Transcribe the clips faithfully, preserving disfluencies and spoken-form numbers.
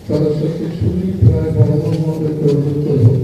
সরস্বতী ছুটি প্রায় বারো নম্বর তরুণ তরুণ।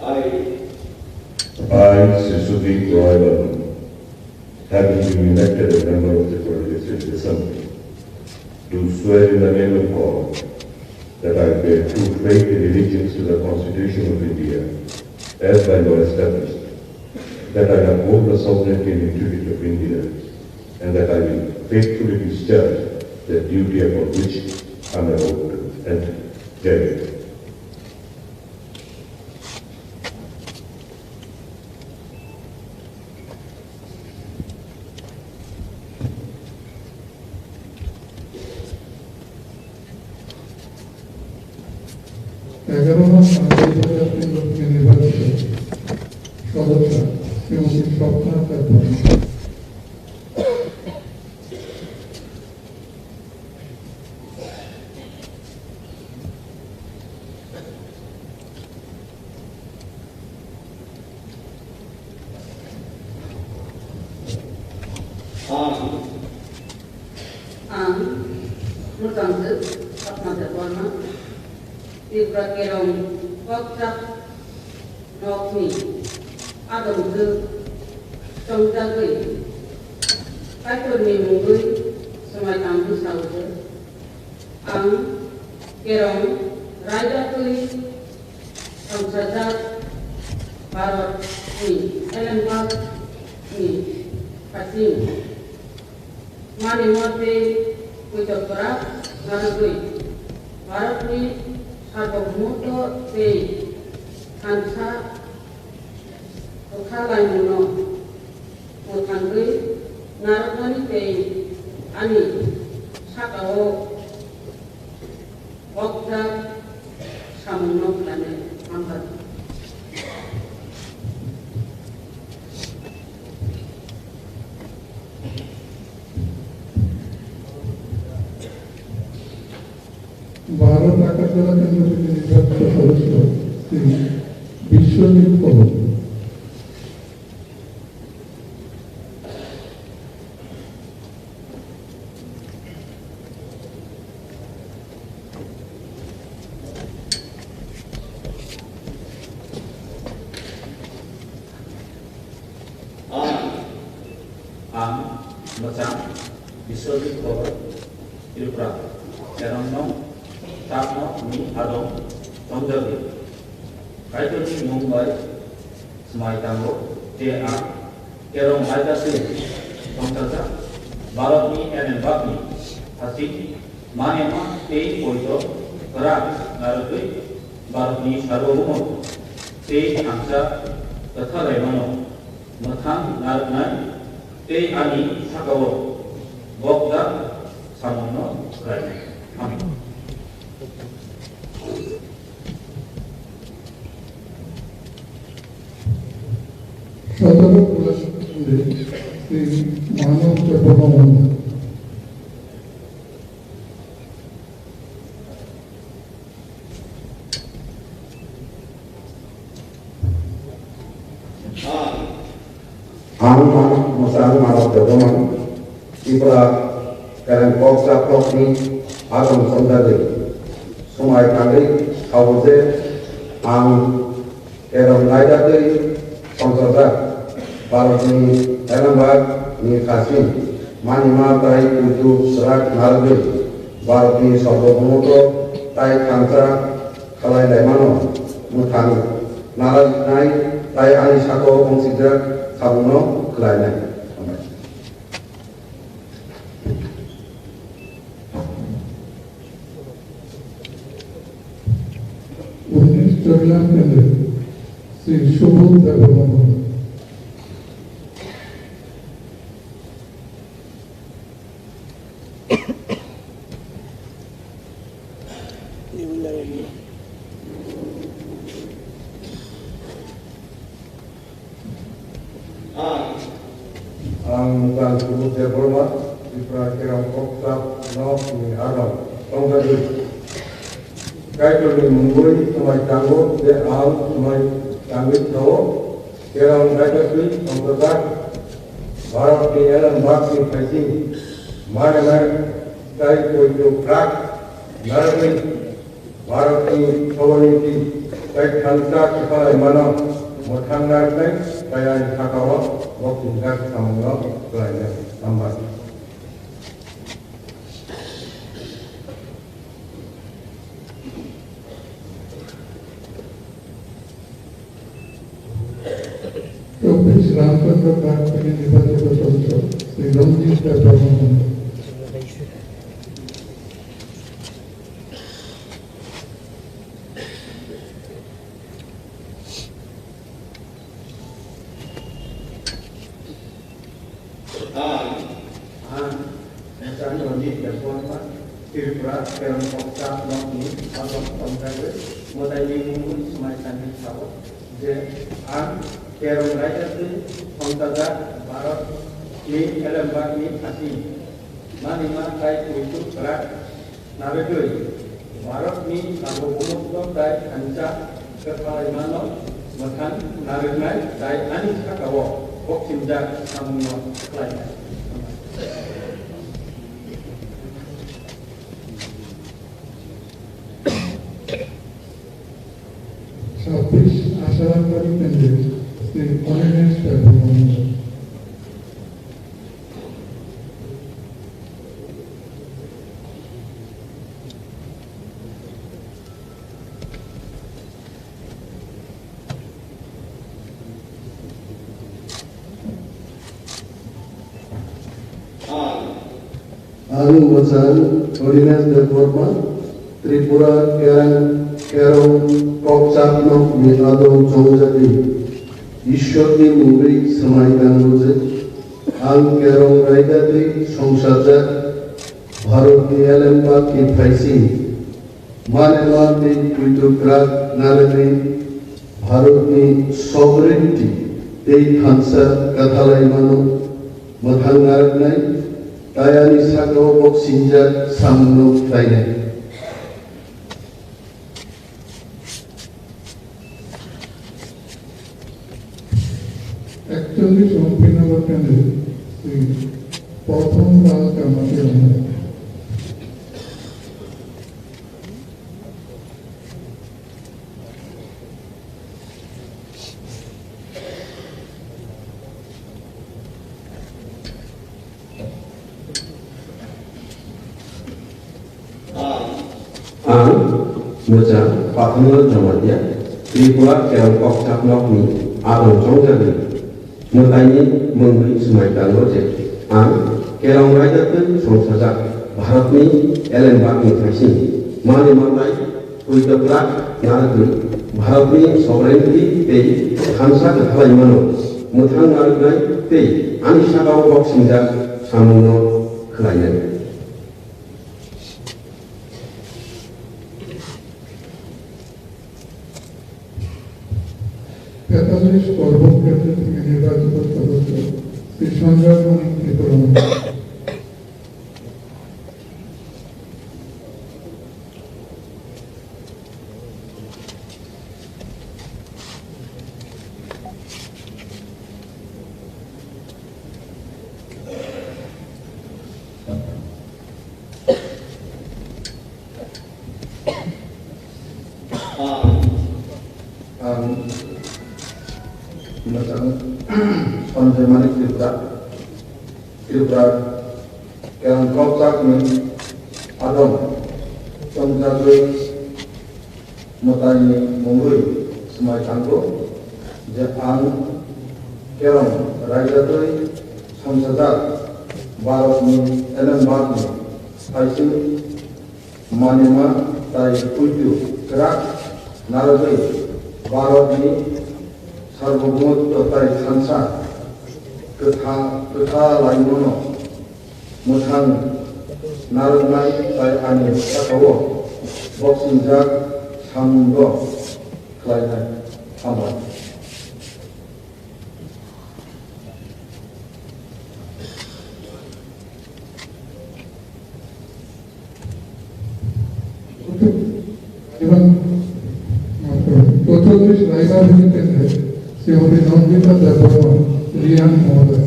I, I, Sri Sudip Roy Varma, having been elected a member of the Tripura Legislative Assembly, do swear in the name of God that I bear true faith and allegiance to the Constitution of India as by law established, that I uphold the sovereignty and integrity of India, and that I will faithfully discharge the duty upon which I am about to enter. Jai Hind. এগারো নং আন্তর্জাতিক নির্বাচিত সদস্য শ্রীমতী স্বপ্না Debbarma. Ang, ang, mwchangtwk Sapna Debbarma, Tripura Kerong Kokchap nokni adong twk chongjagwi Kaitorni mungwi swmai tangwi saui. Ang Kerong raida twi songchajak Bharatni Elembak ni hasing manimo tei poito kwrak narwgwi Bharatni sarbobomoto tei thansa kwtha laimungno mwthangwi narwknani tei ani saka-o kokjak samungno khlainai. Hambai. Bharat আকাশমালা কেন্দ্র থেকে নির্বাচিত সদস্য শ্রী বিশ্বজিৎ কবর। Ang, ang mwchang Biswajit Kobor, Tripura, Kerong nong, Tapno ni adong, tongjagwi. Kaitorni mung bai swmai tango, tei ang Kerong raida twi songchajak Bharatni Elembakni hasing manima tei poito kwrak narwgwi Bharatni sarbobomo tei thansa kwtha laimano mwthang narwknai tei ani saka-o bokjak samungno khlainai. Hambai. সতেরো ক্লাস শ্রী মানব Debbarma. Ang Manok, mwchang Manok Debbarma, Tripura Kereng Kokjak nokni adong tongjagwi swmai tangwi sao je ang Kerong raida twi songchajak Bharatni Elembakni hasing manima tei poito kwrak narwgwi Bharatni sarbobomoto tei thansa khlai laimano mwthang narwknai tei ani saka-o ongsijak samungno khlainai. Hambai. উনিশ চট্টগ্রাম কেন্দ্রে শ্রী সুবোধ Debbarma. Ang, ang Mukan Kubut Debbarma, Tripura Kerong Kokjak nokni adong tongjagwi. Kaitorni mungwi swmai tango, je ang swmai tangwi sao, Kerong raida twi songchajak, Bharatni elembakni phaising, mane mane tei poito kwrak narwgwi Bharatni sovereignty tei thansa kwthalaimano mwthang narwknai tei ani sakao boksijak samungno khlainai. Hambai. চব্বিশ রামচন্দ্র ঘাট থেকে নির্বাচিত সদস্য শ্রী রঞ্জিত Debbarma. Ang, ang, Bwsang Roni Debbarma, Tripura, Kerong Koksa, Nokni, Sabok, Tongkagwi, Modaini, Mungwi, Smai, Sani, Sabok, je, ang, Kerong Raida, Twi, Hongtaja, Bharat, Ni, Elembak, Ni, Hati, Mani, Ma, Tai, Kuitu, Brak, Narwgwi, Bharatni Sarvabhaumotto tei thansa kwthalaimano mwthang narwknai tei ani sakao boksijak samungno khlainai. ছাব্বিশ আশারামবাড়ি কেন্দ্রে শ্রী অনিমেষ Debbarma. Ang Bwsang Horinas Debbarma, Tripura Kerang, Kerong Kokchap Nokni adong chongjagwi Ishwarni mungwi swmai tango je, ang Kerong Raida twi songchajak Bharatni elembakni phaising, mane ma tei poito kwrak narwgwi Bharatni sovereignty tei thansa kwthalaimano mwthang narwknai, tei ani sakao boksijak samungno khlainai. একচল্লিশ অম্পিনগর কেন্দ্রে শ্রী প্রথম লাল কামাতি। Ang Bwsang Pathanlal Jamatia, Tripura Kerong Kokchap Nokni adong chongjagwi mwtaini mungwi swmai tango je, ang Kerong Raida twi songchajak Bharatni elembakni phaising, mane ma tei poito kwrak narwgwi Bharatni sovereignty tei thansa kwthalaimano mwthang narwknai tei ani sakao boksijak samungno khlainai. তেতাল্লিশ কর্মক্ষেত্র থেকে নির্বাচিত সদস্য শ্রী সঞ্জয় মানিক Tripura. Ang Bwsang Sanjay Manik Tripura, Tripura Kerong Kokchapni adong chongjagwi mwtaini mungwi swmai tango je, ang Kerong Raida twi songchajak Bharatni elembakni phaising, mane ma tei poito kwrak narwgwi Bharatni Sarvabhaumotto tei thansa kwtha-, kwthalaimano mwthang narwknai tei ani sakao boksijak samungno khlainai. Hambai. এবং মাত্র চৌচল্লিশ রাইবার হিসেবে শ্রীমতী নন্দিতা দেববর্মা রিয়াং মহোদয়।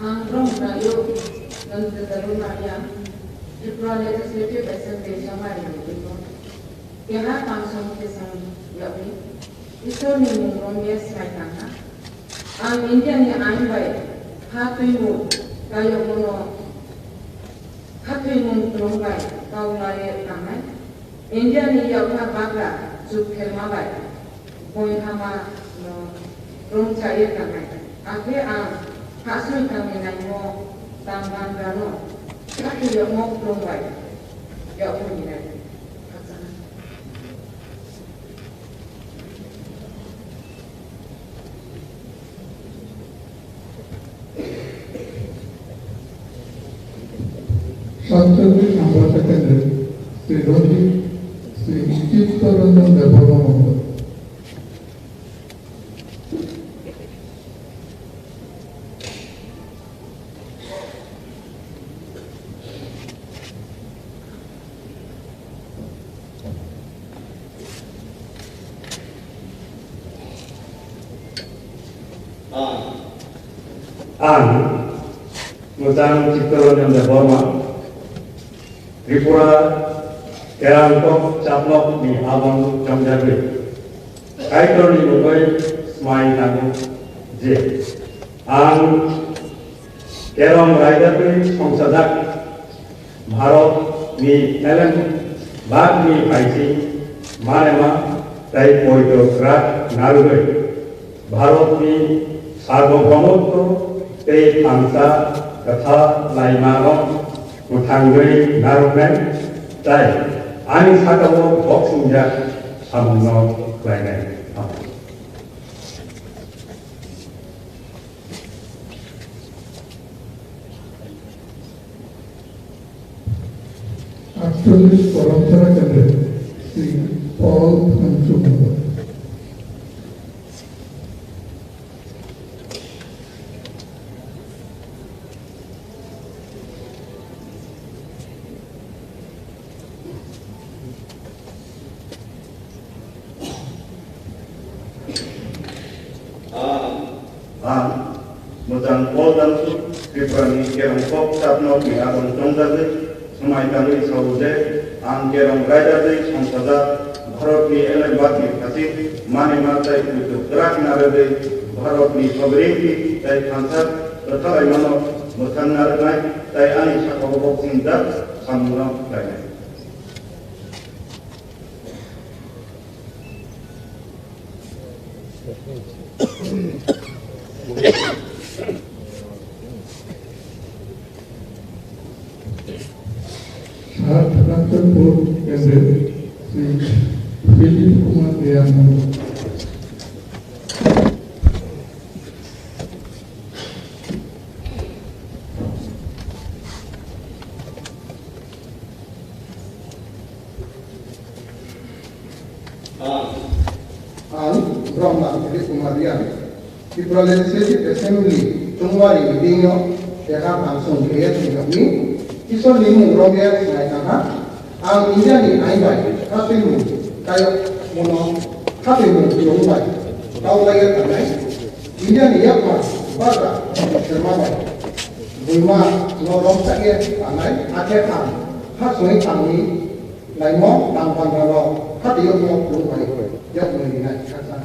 Ang Brahmanayo Nandita Rumaya, Tripura Legislative Assembly Samari Nandita. Keha pangsong kesang yawi, Isor ni mung romya sai tangha. Ang India ni ain bai ha tuimung kayokmono, ha tuimung klung bai kau lai tangnai. India ni yakma bagra chuk pherma bai. Boihama no rung chai tangnai. Akhe ang hasui tangni naimo tang bangra no sakhi yakmo rung bai yakmo ni nai. সাতচল্লিশ নম্বর সেকেন্ডে শ্রী রঞ্জিত, শ্রী চিত্তরঞ্জন দেববর্মা মণ্ডল। Ang, ang Mujang Chittaranjan Debbarma, Tripura Kerangkok Chaplok ni abang chongjagwi. Kaitorni mungwi smai nango je ang Kerong raidagwi songchajak Bharat ni eleng bak ni phaising manema tei poito kwrak narwgwi Bharat ni sarbobromotto tei thansa kwtha laima rok mwthangwi narwknai tei ani saka o boksing jak samung no khlainai. আটচল্লিশ করমছড়া কেন্দ্রে শ্রী পল থানচুং। Ang, ang Mujang Paul Damsu, Tripura ni Kerong Kok Chapnok ni abang chongjagwi, swmai tangwi sao je, ang Kerong raidagwi songchajak Bharat ni eleng bak ni phaising manima tei kuitu kwrak narwgwi Bharat ni sovereignty tei thansa kwthalaimano mwthang narwknai tei ani sakao boksing jak samungno khlainai. সাত রাজ্যপুর কেন্দ্রের শ্রী ফিলিপ Kumar Dewan. Ang, ang Brahma Philip Kumar Riya, Tripura Legislative Assembly chongmari meeting no keha pangsong khe tongjakni Isor ni mung romya sinai tangha. Ang India ni ain bai khatwi mung kayok mono khatwi mung tong bai kau laiya tanai. India ni yakma bagra serma bai buima no romsa ye tanai akhe ang ha soi tangni Laimo tang pandra rok hati yok nok tong bai yok noi rinai khaksa.